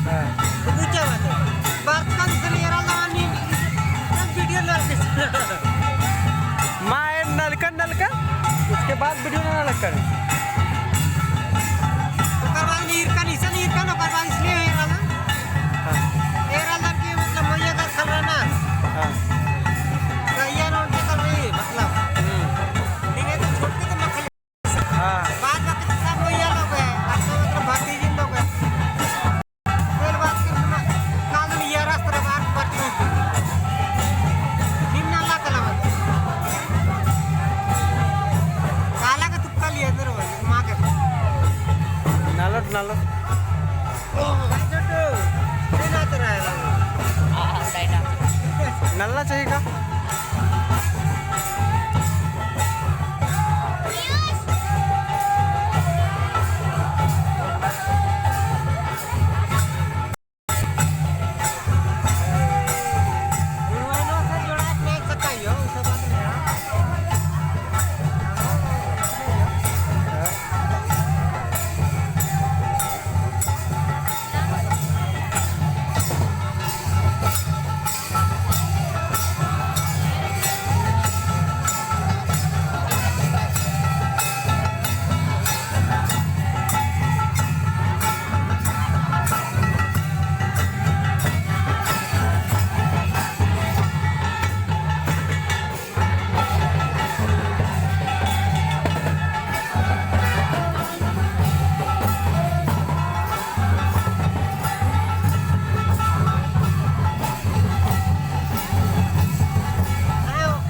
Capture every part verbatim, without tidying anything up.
हाँ। तो पूछा बात है। बात का इसने एरा लानी, सब video लग गई। माँ, ए नलकन, नलकन, उसके बाद video ना नलकन। ओकर बाद नीर का निशान, नीर का, ओकर बाद इसलिए एरा ला। हाँ। एरा ला के मतलब मैया का खलरा ना। हाँ। गैया रोड के कर रही, मतलब। हम्म। नहीं तो छोड़ के तो मत हाँ। बाद में तो सब मैया लोग है, अपना मतलब भतीजी लोग है। फिर बात के सुना, काल में ये रास्ता बार पर निम्न ला कला मत। काला का तुक्का लिया अंदर वो, माँ के। नालट, नालट। नलना चाहिए का?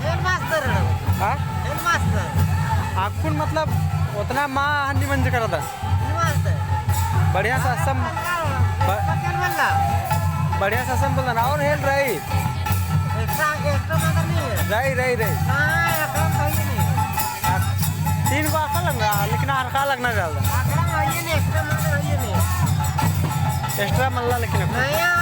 हेडमास्टर। हाँ? हेडमास्टर। अक्कुन मतलब ओतना मा हन्नी मंजका रअदन। बढ़िया से असम, ब-, बढ़िया से असम बोलन और हेल रही। Extra, extra मतलब नहीं है। रही, रही, रही। हाँ, extra तो ही नहीं है। आ, तीन गो अख़ा लगना, लेकिन अख़ा लगना ज्यादा। अख़ा है ये नहीं, extra मतलब है ये नहीं। Extra मल्ला लेकिन अब। नया